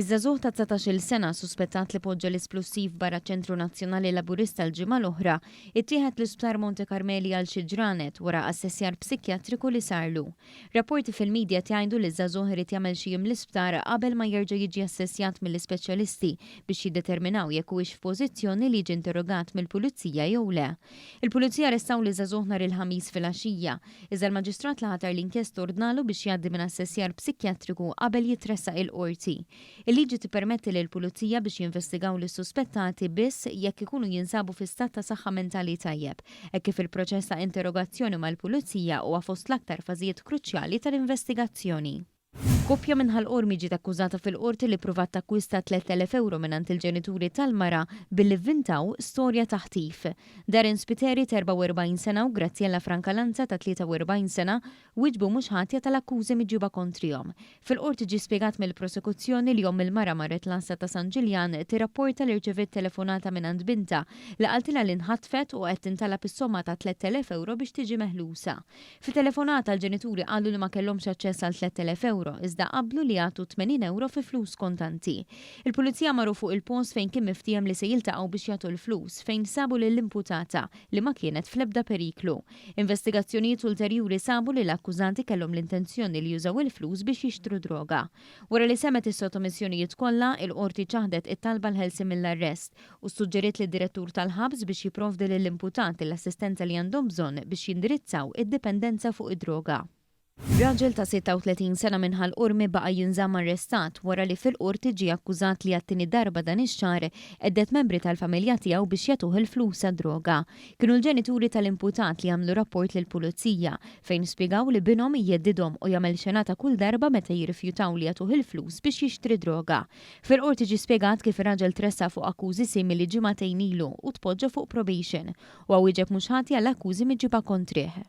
Iż-żagħżugħ ta' 19-il sena suspettat li poġġa l-isplussiv barra ċ-Ċentru Nazzjonali Laburista l-ġimgħa l-oħra, ittieħed l-Isptar Monte Carmeli għal xi ġranet wara assessjar psikjatriku li sarlu. Rapporti fil-media qed jgħidu li ż-żagħżugħ irid jagħmel xi jiem l-isptar qabel ma jerġa' jiġi assessjat mill-ispeċjalisti biex jiddeterminaw jekk huwiex f'pożizzjoni li jiġi interrogat mill-Pulizija jew le. Il-Pulizija arrestaw liż-żagħżugħ nhar il-Ħamis filgħaxija, Iżda l-Maġistrat li ħatar l-inkjesta ordnalu biex jgħaddi minn assessjar psikjatriku qabel jitressaq il-Qorti. Il-liġi tippermetti lill-Pulizija biex jinvestigaw lis-suspettati biss jekk ikunu jinsabu fi stat ta' saħħa mentali tajjeb, hekk kif il-proċess ta' interrogazzjoni mal-Pulizija huwa fost l-aktar fażijiet kruċjali tal-investigazzjoni. Koppja minn Ħal Qormi ġiet akkużata fil-Qorti li ppruvat takkwista 3,000 ewro mingħand il-ġenituri tal-mara billi vvintaw storja ta' ħtif. Darren Spiteri ta' 44 sena u Graziella Francalanza ta' 43 sena wieġbu mhux ħatja tal-akkużi miġjuba kontrihom. Fil-Qorti ġie spjegat mill-prosekuzzjoni li omm il-mara marret l-għassa ta' San Ġiljan tirrapporta li rċeviet telefonata mingħand bintha li qaltilha li nħatfet u qed tintalab is-somma ta' 3,000 ewro biex tiġi meħlusa. Fit-telefonata l-ġenituri qalu li ma kellhomx aċċess għal 3,000 ewro iżda qablu li jagħtu 80 ewro fi flus kontanti. Il-Pulizija marru fuq il-post fejn kien miftiehem li se jiltaqgħu biex jagħtu l-flus fejn sabu lill-imputata li ma kienet fl-ebda periklu. Investigazzjonijiet ulterjuri sabu li l-akkużati kellhom l-intenzjoni li jużaw il-flus biex jixtru droga. Wara li semgħet is-sottomissjonijiet kollha, il-Qorti ċaħdet it-talba għall-ħelsien mill-arrest u ssuġġeriet lid-direttur tal-ħabs biex jipprovdi lill-imputati l-assistenza li għandhom bżonn biex jindirizzaw id-dipendenza fuq id-droga. Raġel ta' 36 sena minn Ħal Qormi baqa' jinżamm arrestat wara li fil-Qorti ġie akkużat li għat-tieni darba dan ix-xahar hedded membri tal-familja tiegħu biex jagħtuh il-flus għad-droga. Kienu l-ġenituri tal-imputat li għamlu rapport lill-Pulizija fejn spjegaw li binhom jheddidhom u jagħmel xenata kull darba meta jirrifjutaw li jagħtuh il-flus biex jixtri droga. Fil-Qorti ġie spjegat kif ir-raġel tressaq fuq akkużi simili ġimagħtejn ilu u tpoġġa fuq probation. Huwa wieġeb mhux ħati għall-akkużi miġjuba kontrih.